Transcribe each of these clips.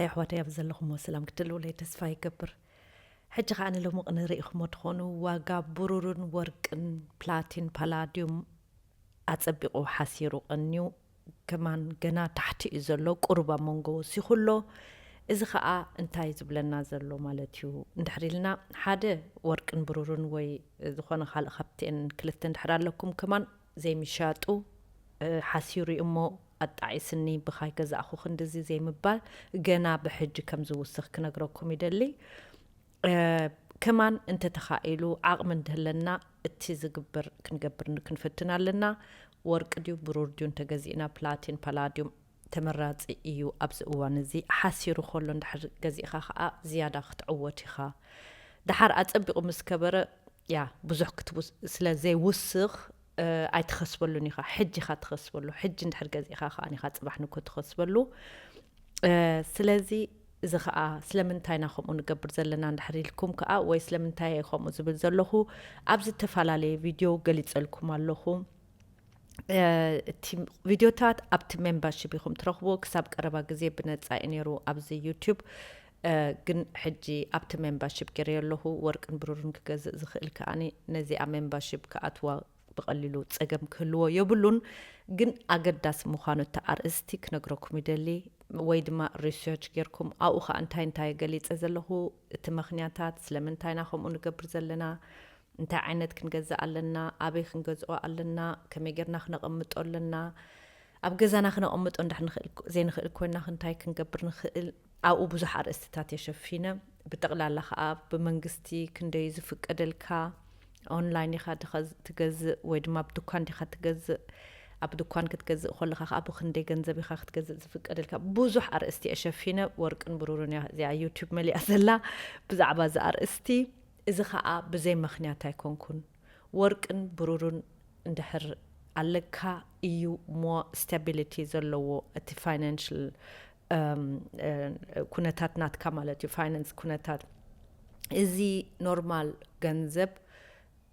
ኣይ ኣሕዋተይ፣ ኣብ ዘለኹሞ ሰላም ክትህልውለይ ተስፋ ይገብር። ሕጂ ኸኣ ንሎሚ ክንሪኢኹሞ ትኾኑ ዋጋ ብሩርን ወርቅን ፕላቲን ፓላዲዩም ኣጸቢቑ ሓሲሩ ቀንዩ። ከማን ገና ታሕቲ እዩ ዘሎ፣ ቁሩብ ኣብ መንጎ ወሲኹ ኣሎ። እዚ ኸኣ እንታይ ዝብለና ዘሎ ማለት እዩ? እንድሕር ኢልና፣ ሓደ፣ ወርቅን ብሩርን ወይ ዝኾነ ካልእ ካብቲኤን ክልተ እንድሕር ኣለኩም ከማን ዘይምሻጡ፣ ሓሲሩ እዩ እሞ ኣጣዒስኒ፣ ብኻይ ገዛእኹ ክንድዚ ዘይምባል፣ ገና ብሕጂ ከም ዝውስኽ ክነግረኩም ይደሊ። ከማን እንተተኻኢሉ፣ ዓቕሚ እንተህለና፣ እቲ ዝግበር ክንገብር ክንፍትን ኣለና። ወርቂ ድዩ ብሩር ድዩ እንተገዚእና፣ ፕላቲን ፓላዲዩም ተመራጺ እዩ ኣብዚ እዋን እዚ። ሓሲሩ ከሎ እንድሕር ገዚእኻ ኸኣ ዝያዳ ክትዕወት ኢኻ። ደሓር ኣጸቢቑ ምስ ከበረ፣ ያ፣ ብዙሕ ክትውስ-፣ ስለ ዘይውስኽ፣ ኣይትኸስበሉን ኢኻ። ሕጂ ኢኻ ትኸስበሉ። ሕጂ እንድሕር ገዚእኻ ኸኣ ኢኻ ጽባሕ ንግሆ ትኸስበሉ። ስለዚ እዚ ኸኣ ስለምንታይ ኢና ከምኡ ንገብር ዘለና እንድሕር ኢልኩም ከኣ፣ ወይ ስለምንታይ እየ ከምኡ ዝብል ዘለኹ፣ ኣብ ዝተፈላለየ ቪድዮ ገሊጸልኩም ኣለኹ። እቲ ቪድዮታት ኣብቲ ሜምበርሺፕ ኢኹም ትረኽብዎ። ክሳብ ቀረባ ግዜ ብነጻ እዩ ነይሩ ኣብዚ ዩቱብ። ግን ሕጂ ኣብቲ ሜምበርሺፕ ገይረዮ ኣለኹ። ወርቅን ብሩርን ክገዝእ ዝኽእል ከኣ ነዚኣ ሜምበርሺፕ ክኣትዋ ብቐሊሉ ጸገም ክህልዎ የብሉን። ግን ኣገዳሲ ምዃኑ እቲ ኣርእስቲ ክነግረኩም ይደሊ፣ ወይ ድማ ሪሰርች ጌርኩም ኣብኡ ኸኣ እንታይ እንታይ ገሊጸ ዘለኹ፣ እቲ ምኽንያታት፣ ስለምንታይ ኢና ከምኡ ንገብር ዘለና፣ እንታይ ዓይነት ክንገዝእ ኣለና፣ ኣበይ ክንገዝኦ ኣለና፣ ከመይ ጌርና ክነቐምጦ ኣለና፣ ኣብ ገዛና ክነቐምጦ እንድሕር ንኽእል፣ ዘይንኽእል ኮይንና እንታይ ክንገብር ንኽእል፣ ኣብኡ ብዙሕ ኣርእስትታት እየ ሸፊነ። ብጠቕላላ ኸኣ ብመንግስቲ ክንደይ ዝፍቀደልካ፣ ኦንላይን ኢኻ ድኻ ትገዝእ ወይ ድማ ኣብ ድኳን ዲኻ ትገዝእ፣ ኣብ ድኳን ክትገዝእ ከለኻ ኸኣ ብኽንደይ ገንዘብ ኢኻ ክትገዝእ ዝፍቀደልካ፣ ብዙሕ ኣርእስቲ እየ ሸፊነ። ወርቅን ብሩርን እያ እዚኣ ዩቱብ መሊኣ ዘላ ብዛዕባ እዚ ኣርእስቲ። እዚ ኸኣ ብዘይ ምኽንያት ኣይኮንኩን። ወርቅን ብሩርን እንድሕር ኣለካ እዩ ሞ ስታቢሊቲ ዘለዎ እቲ ፋይናንሽል፣ እም፣ እ፣ ኩነታት ናትካ ማለት እዩ። ፋይናንስ ኩነታት፣ እዚ ኖርማል ገንዘብ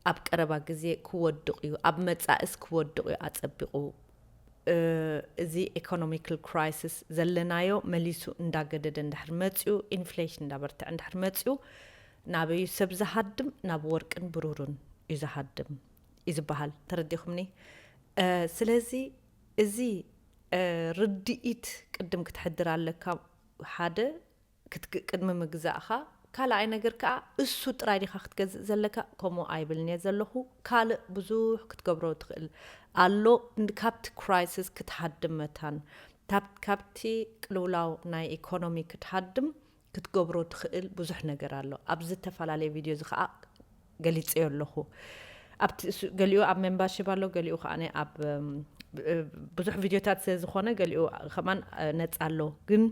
ኣብ ቀረባ ግዜ ክወድቕ እዩ፣ ኣብ መጻኢስ ክወድቕ እዩ ኣጸቢቑ። እ፣ እዚ ኢኮኖሚካል ክራይሲስ ዘለናዮ መሊሱ እንዳገደደ እንድሕር መጽዩ፣ ኢንፍሌሽን እንዳበርትዐ እንድሕር መጽዩ፣ ናበዩ ሰብ ዝሃድም? ናብ ወርቅን ብሩርን እዩ ዝሃድም እዩ ዝበሃል። ተረዲኹምኒ? እ፣ ስለዚ እዚ፣ እ፣ ርድኢት ቅድም ክትሕድር ኣለካ። ሓደ፣ ክትግ-፣ ቅድሚ ምግዛእኻ። ካልኣይ ነገር ከኣ፣ እሱ ጥራይ ዲኻ ክትገዝእ ዘለካ? ከምኡ ኣይብልን እየ ዘለኹ። ካልእ ብዙሕ ክትገብሮ ትኽእል ኣሎ። እንድ-፣ ካብቲ ክራይሲስ ክትሃድም መታን፣ ካብ-፣ ካብቲ ቅልውላው ናይ ኢኮኖሚ ክትሃድም ክትገብሮ ትኽእል ብዙሕ ነገር ኣሎ። ኣብ ዝተፈላለየ ቪድዮ እዚ ከኣ ገሊጸዮ ኣለኹ። ኣብቲ እሱ፣ ገሊኡ ኣብ ሜምበርሺፕ ኣሎ፣ ገሊኡ ከኣ ኣብ፣ እም፣ ብ-፣ ብዙሕ ቪድዮታት ስለ ዝኾነ፣ ገሊኡ ከማን፣ እ፣ ነጻ ኣሎ። ግን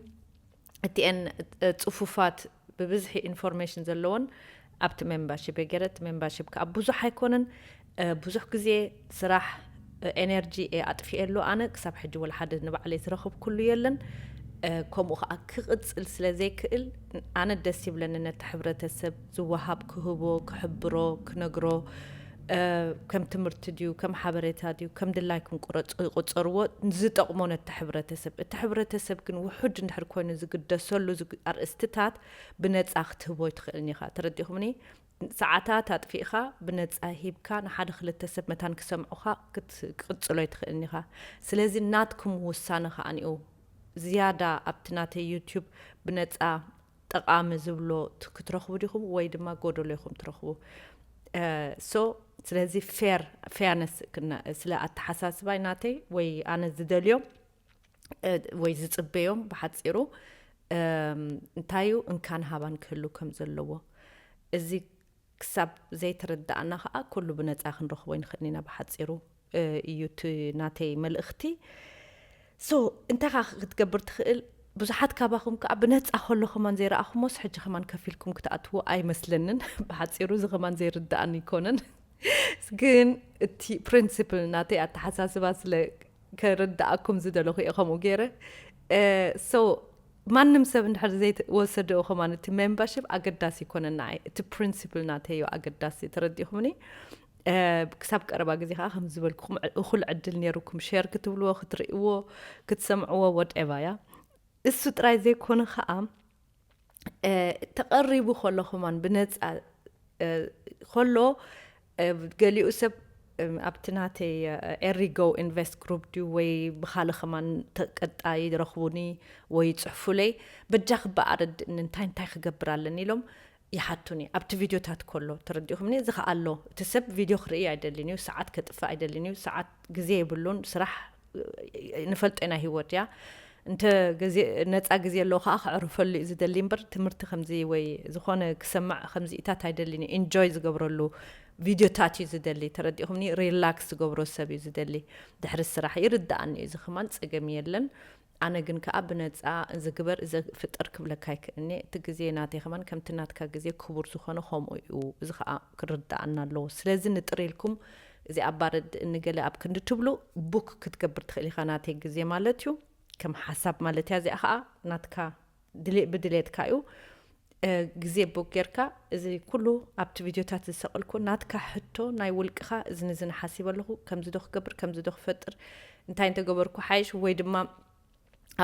እቲኤን፣ እ፣ ጽፉፋት ብብዝሒ ኢንፎርሜሽን ዘለዎን ኣብቲ ሜምበርሺፕ እየ ገይረ። እቲ ሜምበርሺፕ ከኣ ብዙሕ ኣይኮነን። እ፣ ብዙሕ ግዜ ስራሕ፣ እ፣ ኤነርጂ እየ ኣጥፊኤሉ። ኣነ ክሳብ ሕጂ ወላ ሓደ ንባዕለይ ዝረኸብኩሉ የለን። እ፣ ከምኡ ከኣ ክቕጽል ስለ ዘይክእል፣ ኣነ ደስ ይብለኒ ነቲ ሕብረተሰብ ዝወሃብ ክህቦ፣ ክሕብሮ፣ ክነግሮ፣ እ፣ ከም ትምህርቲ ድዩ፣ ከም ሓበሬታ ድዩ፣ ከም ድላይኩም ቁረጽ-፣ ቁጸርዎ፣ ዝጠቕሞ ነቲ ሕብረተሰብ። እቲ ሕብረተሰብ ግን ውሑድ እንድሕር ኮይኑ ዝግደሰሉ ዝግ-፣ ኣርእስትታት ብነጻ ክትህቦ ኣይትኽእልን ኢኻ። ተረዲኹምኒ? ሰዓታት ኣጥፊእኻ ብነጻ ሂብካ ንሓደ ክልተ ሰብ መታን ክሰምዑኻ ክት-፣ ክትቅጽሎ ኣይትኽእልን ኢኻ። ስለዚ ናትኩም ውሳነ ከኣ ንኡ ዝያዳ ኣብቲ ናተይ ዩቱብ ብነጻ ጠቓሚ ዝብሎ ት-፣ ክትረኽቡ ዲኹም ወይ ድማ ጎደሎ ኢኹም ትረኽቡ? እ፣ ሶ፣ ስለዚ ፌር፣ ፌርነስ ክና-፣ ስለ ኣተሓሳስባይ ናተይ ወይ ኣነ ዝደልዮ፣ እ፣ ወይ ዝጽበዮም ብሓጺሩ፣ እም፣ እንታይ እዩ፣ እንካን ሃባን ክህሉ ከም ዘለዎ። እዚ ክሳብ ዘይተረዳእና ከኣ ኩሉ ብነጻ ክንረኽቦ ኣይንኽእልን ኢና ብሓጺሩ፣ እ፣ እዩ እቲ ናተይ መልእኽቲ። ሶ፣ እንታይ ከኣ ክትገብር ትኽእል? ብዙሓት ካባኹም ከኣ ብነጻ ከሎ ከማን ዘይረኣኹሞስ ሕጂ ከማን ከፊልኩም ክትኣትዉ ኣይመስለንን። ብሓጺሩ እዚ ከማን ዘይርዳእኒ ኣይኮነን። ግን እቲ ፕሪንሲፕል ናተይ ኣተሓሳስባ ስለ ከረዳኣኩም ዝደለኹ እየ ከምኡ ገይረ። እ፣ ሶ፣ ማንም ሰብ እንድሕር ዘይወሰደኦ ከማን እቲ ሜምበርሺፕ ኣገዳሲ ይኮነን ንዓይ። እቲ ፕሪንሲፕል ናተይ እዩ ኣገዳሲ፣ ተረዲእኩምኒ? እ፣ ክሳብ ቀረባ ግዜ ከኣ ከም ዝበልኩኹም ዕ-፣ እኹል ዕድል ነይሩኩም ሼር ክትብልዎ፣ ክትርእይዎ፣ ክትሰምዕዎ፣ ወድኤቫ እያ። እሱ ጥራይ ዘይኮነ ከዓ ተቐሪቡ ከሎ ከማን ብነፃ ከሎ ገሊኡ ሰብ ኣብቲ ናተይ ኤሪጎ ኢንቨስት ግሩፕ ድዩ ወይ ብኻልእ ከማን ተቀጣይ ረኽቡኒ ወይ ይፅሕፉለይ በጃ ክበኣረድ እንታይ እንታይ ክገብር ኣለኒ ኢሎም ይሓቱኒ ኣብቲ ቪድዮታት ከሎ ተረዲኹምኒ እዚ ከዓ ኣሎ እቲ ሰብ ቪድዮ ክርኢ ኣይደልን እዩ ሰዓት ከጥፍእ ኣይደልን እዩ ሰዓት ግዜ የብሉን ስራሕ ንፈልጦ ኢና ህይወት እያ እንተ ግዜ ነፃ ግዜ ኣለዎ ከዓ ክዕርፈሉ እዩ ዝደሊ እምበር ትምህርቲ ከምዚ ወይ ዝኾነ ክሰማዕ ከምዚኢታት ኣይደልን እዩ ኢንጆይ ዝገብረሉ ቪድዮታት እዩ ዝደሊ ተረዲኹምኒ ሪላክስ ዝገብሮ ሰብ እዩ ዝደሊ ድሕሪ ስራሕ ይርዳኣኒ እዩ እዚ ከማን ፀገም የለን ኣነ ግን ከዓ ብነፃ እዚ ግበር እዚ ፍጠር ክብለካ ኣይክእልኒ እቲ ግዜ ናተይ ከማን ከምቲ ናትካ ግዜ ክቡር ዝኾነ ከምኡ እዩ እዚ ከዓ ክርዳኣና ኣለዎ ስለዚ ንጥር ኢልኩም እዚ ኣባረድ እንገለ ኣብ ክንዲ ትብሉ ቡክ ክትገብር ትኽእል ኢኻ ናተይ ግዜ ማለት እዩ ከም ሓሳብ ማለት እያ እዚኣ ከዓ ናትካ ድሌ- ብድሌትካ እዩ እ፣ ግዜ ቡክ ጌርካ እዚ ኩሉ ኣብቲ ቪድዮታት ዝሰቕልኩ ናትካ ሕቶ ናይ ውልቅኻ እዚ ንዚ ንሓሲብ ኣለኹ ከምዚ ዶ ክገብር ከምዚ ዶ ክፈጥር እንታይ እንተገበርኩ ሓይሽ ወይ ድማ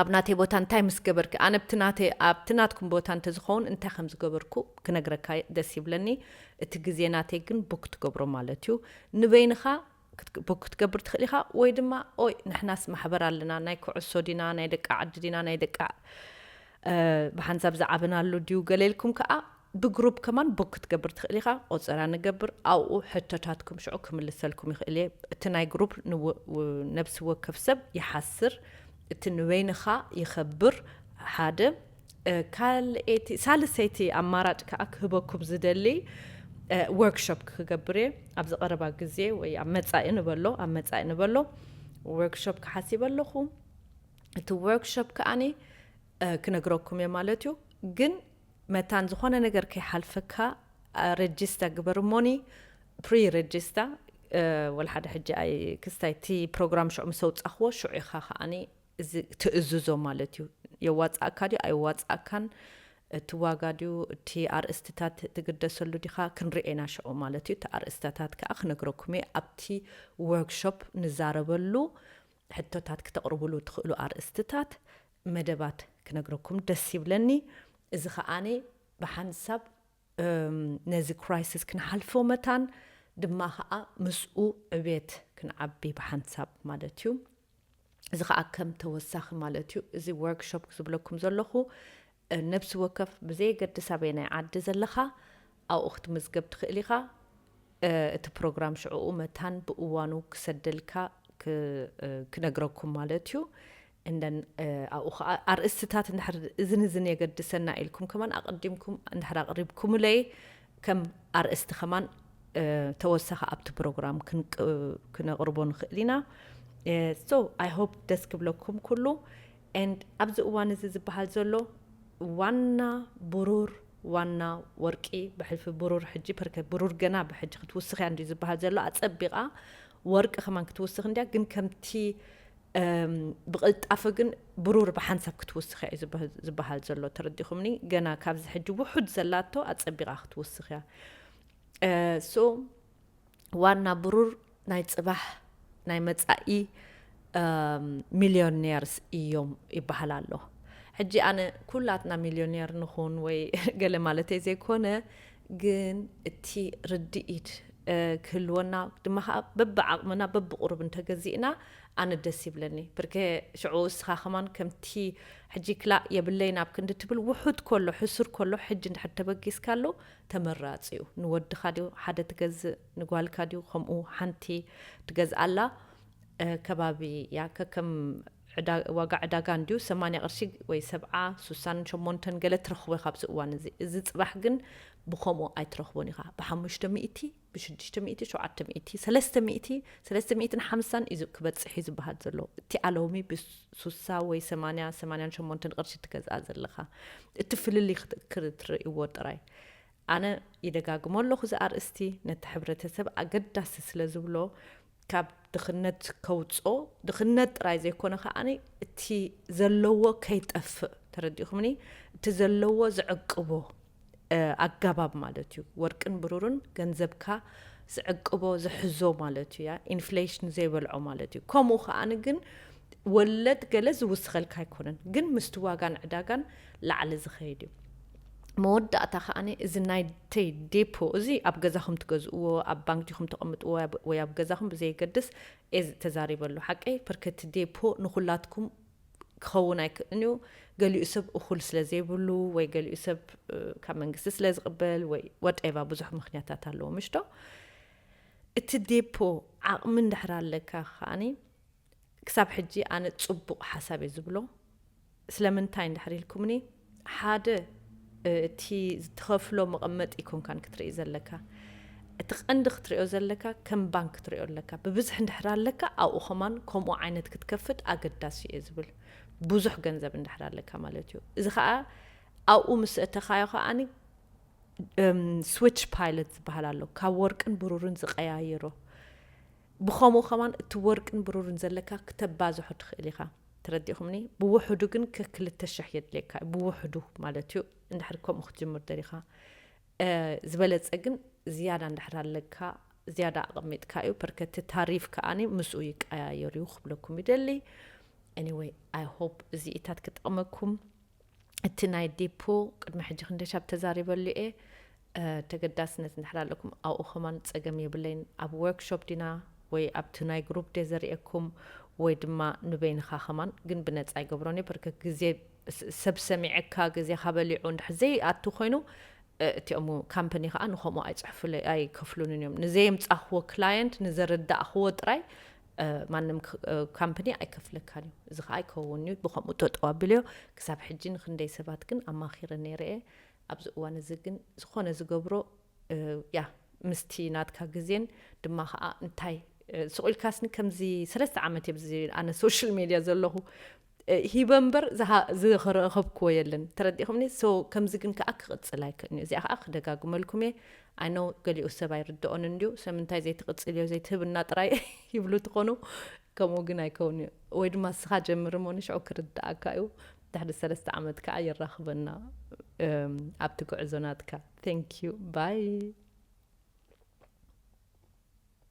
ኣብ ናተይ ቦታ እንታይ ምስ ገበርክ ኣነ ኣብቲ ናተይ ኣብቲ ናትኩም ቦታ እንተዝኸውን እንታይ ከም ዝገበርኩ ክነግረካ ደስ ይብለኒ እቲ ግዜ ናተይ ግን ቡክ ትገብሮ ማለት እዩ ንበይንኻ ቡክ ክትገብር ትኽእል ኢኻ ወይ ድማ ኦይ ንሕናስ ማሕበር ኣለና ናይ ኩዕሶ ዲና ናይ ደቂ ዓዲ ዲና ናይ ደቂ ብሓንሳብ ዝዓበናሉ ድዩ ገለ ኢልኩም ከዓ ብግሩፕ ከማን ቡክ ክትገብር ትኽእል ኢኻ ቆፀራ ንገብር ኣብኡ ሕቶታትኩም ሽዑ ክምልሰልኩም ይኽእል እየ እቲ ናይ ግሩፕ ነብሲ ወከፍ ሰብ ይሓስር እቲ ንበይንኻ ይኸብር ሓደ ካልኤቲ ሳልሰይቲ ኣማራጭ ከዓ ክህበኩም ዝደሊ ወርክሾፕ ክገብር እየ ኣብዚ ቀረባ ግዜ ወይ ኣብ መፃኢ ንበሎ ኣብ መፃኢ ንበሎ ወርክሾፕ ክሓሲብ ኣለኹ እቲ ወርክሾፕ ከዓኒ ክነግረኩም እየ ማለት እዩ ግን መታን ዝኾነ ነገር ከይሓልፈካ ረጅስታ ግበር እሞኒ ፕሪ ረጅስታ ወላ ሓደ ሕጂ ኣይ ክስታይ እቲ ፕሮግራም ሽዑ ምስ ኣውፃኽዎ ሽዑ ኢኻ ከዓኒ እዚ ትእዝዞ ማለት እዩ የዋፃእካ ድዩ ኣይዋፃእካን እቲ ዋጋ ድዩ እቲ ኣርእስትታት ትግደሰሉ ዲኻ ክንርኤና ሽዑ ማለት እዩ እቲ ኣርእስታታት ከዓ ክነግረኩም እየ ኣብቲ ወርክሾፕ ንዛረበሉ ሕቶታት ክተቕርብሉ ትኽእሉ ኣርእስትታት መደባት ክነግረኩም ደስ ይብለኒ እዚ ከዓኒ ብሓንሳብ ነዚ ክራይሲስ ክንሓልፎ መታን ድማ ከዓ ምስኡ ዕቤት ክንዓቢ ብሓንሳብ ማለት እዩ እዚ ከዓ ከም ተወሳኺ ማለት እዩ እዚ ወርክሾፕ ዝብለኩም ዘለኹ ነብሲ ወከፍ ብዘየገድስ ኣበየናይ ዓዲ ዘለኻ ኣብኡ ክትምዝገብ ትኽእል ኢኻ እቲ ፕሮግራም ሽዕኡ መታን ብእዋኑ ክሰደልካ ክነግረኩም ማለት እዩ እንደን ኣብኡ ከዓ ኣርእስትታት እንድሕር እዝን እዝን የገድሰና ኢልኩም ከማን ኣቀዲምኩም እንድሕር ኣቅሪብኩምለይ ከም ኣርእስቲ ከማን ተወሳኺ ኣብቲ ፕሮግራም ክነቕርቦ ንኽእል ኢና so I hope ደስ ክብለኩም ኩሉ and ኣብዚ እዋን እዚ ዝበሃል ዘሎ ዋና ብሩር ዋና ወርቂ ብሕልፊ ብሩር ሕጂ ፐርከ ብሩር ገና ብሕጂ ክትውስኽ እያ እንዲ ዝበሃል ዘሎ ኣፀቢቓ ወርቂ ከማን ክትውስኽ እንዲያ ግን ከምቲ ብቕልጣፈ ግን ብሩር ብሓንሳብ ክትውስኽ እያ ዝበሃል ዘሎ ተረዲኹምኒ ገና ካብዚ ሕጂ ውሑድ ዘላቶ ኣፀቢቓ ክትውስኽ እያ so ዋና ብሩር ናይ ፅባሕ ናይ መፃኢ ሚልዮኔርስ እዮም ይበሃል ኣሎ ሕጂ ኣነ ኩላትና ሚልዮኔር ንኹን ወይ ገለ ማለተይ ዘይኮነ ግን እቲ ርድኢት ክህልወና ድማ ከዓ በብዓቕምና በብቁሩብ እንተገዚእና ኣነ ደስ ይብለኒ ብርከ ሽዑ እስኻ ከማን ከምቲ ሕጂ ክላእ የብለይ ናብ ክንዲ ትብል ውሑድ ከሎ ሕሱር ከሎ ሕጂ እንድሕር ተበጊስካሉ ተመራፂ እዩ ንወድኻ ድዩ ሓደ ትገዝእ ንጓልካ ድዩ ከምኡ ሓንቲ ትገዝኣላ ከባቢ ያ ከከም ዋጋ ዕዳጋ እንድዩ ሰማንያ ቅርሺ ወይ ሰብዓ ሱሳን ሸሞንተን ገለ ትረኽቦ ካብዚ እዋን እዚ እዚ ፅባሕ ግን ብከምኡ ኣይትረኽቦን ኢኻ ብሓሙሽተ ሚእቲ ብሽዱሽተ ሚእቲ ሸውዓተ ሚእቲ ሰለስተ ሚእቲ ሰለስተ ሚእትን ሓምሳን እዩ ክበፅሕ እዩ ዝበሃል ዘሎ እቲ ኣሎሚ ብሱሳ ወይ ሰማንያ ሰማንያን ሸሞንተን ቅርሺ ትገዝኣ ዘለኻ እቲ ፍልልይ ክትርእይዎ ጥራይ ኣነ ይደጋግሞ ኣለኹ እዚ ኣርእስቲ ነቲ ሕብረተሰብ ኣገዳሲ ስለ ዝብሎ ካብ ድኽነት ከውፅኦ ድኽነት ጥራይ ዘይኮነ ከዓኒ እቲ ዘለዎ ከይጠፍእ ተረዲእኹምኒ እቲ ዘለዎ ዝዕቅቦ ኣጋባብ ማለት እዩ ወርቅን ብሩርን ገንዘብካ ዝዕቅቦ ዝሕዞ ማለት እዩ ኢንፍሌሽን ዘይበልዖ ማለት እዩ ከምኡ ከዓኒ ግን ወለድ ገለ ዝውስኸልካ ኣይኮነን፣ ግን ምስቲ ዋጋን ዕዳጋን ላዕሊ ዝኸይድ እዩ። መወዳእታ ከዓኒ እዚ ናይ ተይ ዴፖ እዚ ኣብ ገዛኹም ትገዝእዎ፣ ኣብ ባንክ ዲኹም ተቐምጥዎ ወይ ኣብ ገዛኹም ብዘየገድስ እየ ተዛሪበሉ ሓቀይ። ፐርከቲ ዴፖ ንኹላትኩም ክኸውን ኣይክእልን እዩ። ገሊኡ ሰብ እኹል ስለ ዘይብሉ ወይ ገሊኡ ሰብ ካብ መንግስቲ ስለ ዝቕበል ወይ ወደኤቫ ብዙሕ ምክንያታት ኣለዎ ምሽቶ። እቲ ዴፖ ዓቕሚ እንድሕር ኣለካ ከዓኒ ክሳብ ሕጂ ኣነ ጽቡቕ ሓሳብ እየ ዝብሎ። ስለምንታይ እንድሕር ኢልኩምኒ፣ ሓደ እቲ ዝትኸፍሎ መቐመጢ ኮንካን ክትርኢ ዘለካ፣ እቲ ቀንዲ ክትሪኦ ዘለካ ከም ባንክ ክትሪኦ ኣለካ። ብብዝሒ እንድሕር ኣለካ ኣብኡ ከማን ከምኡ ዓይነት ክትከፍት ኣገዳሲ እየ ዝብል። ብዙሕ ገንዘብ እንድሕር ኣለካ ማለት እዩ። እዚ ከዓ ኣብኡ ምስ እተኻዮ ከዓኒ ስዊች ፓይለት ዝበሃል ኣሎ፣ ካብ ወርቅን ብሩርን ዝቀያይሮ። ብኸምኡ ከማን እቲ ወርቅን ብሩርን ዘለካ ክተባዝሖ ትኽእል ኢኻ። ተረዲኹምኒ? ብውሕዱ ግን ከክልተ ሽሕ የድልየካ እዩ፣ ብውሕዱ ማለት እዩ። እንድሕር ከምኡ ክትጅምር ደሊኻ ዝበለፀ ግን ዝያዳ እንድሕር ኣለካ ዝያዳ ኣቐሚጥካ እዩ። ፐርከቲ ታሪፍ ከኣኒ ምስኡ ይቀያየር እዩ ክብለኩም ይደሊ። Anyway, I hope እዚኢታት ክጠቕመኩም። እቲ ናይ ዴፖ ቅድሚ ሕጂ ክንደሻብ ተዛሪበሉ እየ። ተገዳስነት እንድሕር ኣለኩም ኣብኡ ከማን ፀገም የብለይን። ኣብ ወርክሾፕ ዲና ወይ ኣብቲ ናይ ግሩፕ ደ ዘርእየኩም ወይ ድማ ንበይንኻ ከማን ግን ብነፃ ይገብሮን እየ። በርከ ግዜ ሰብ ሰሚዐካ ግዜኻ በሊዑ እንድሕር ዘይኣቱ ኮይኑ እቲኦም ካምፓኒ ከዓ ንኸምኡ ኣይፅሕፉለ ኣይከፍሉንን እዮም። ንዘየምፃኽዎ ክላየንት ንዘረዳእኽዎ ጥራይ ማንም ካምፓኒ ኣይከፍለካን እዩ። እዚ ከዓ ኣይከውን እዩ። ብኸምኡ ጠጠው ኣቢልዮ። ክሳብ ሕጂ ንክንደይ ሰባት ግን ኣማኺረ ነይረ እየ። ኣብዚ እዋን እዚ ግን ዝኾነ ዝገብሮ ያ ምስቲ ናትካ ግዜን ድማ ከዓ እንታይ ስቑ ኢልካስኒ ከምዚ ሰለስተ ዓመት እየ ብዚ ኣነ ሶሻል ሜድያ ዘለኹ ሂበ እምበር ዝረኸብክዎ የለን። ተረዲኹምኒ? ሶ ከምዚ ግን ከዓ ክቕፅል ኣይክእልን እዩ። እዚኣ ከዓ ክደጋግመልኩም እየ። ኣይነው ገሊኡ ሰብ ኣይርድኦን እንድዩ። ሰብ ምንታይ ዘይትቕፅል እዮ ዘይትህብና ጥራይ ይብሉ ትኾኑ። ከምኡ ግን ኣይከውን እዩ። ወይ ድማ እስኻ ጀምር እሞ ንሽዑ ክርድኣካ እዩ። ድሕሪ ሰለስተ ዓመት ከዓ የራኽበና ኣብቲ ጉዕዞ ናትካ። Thank you. Bye.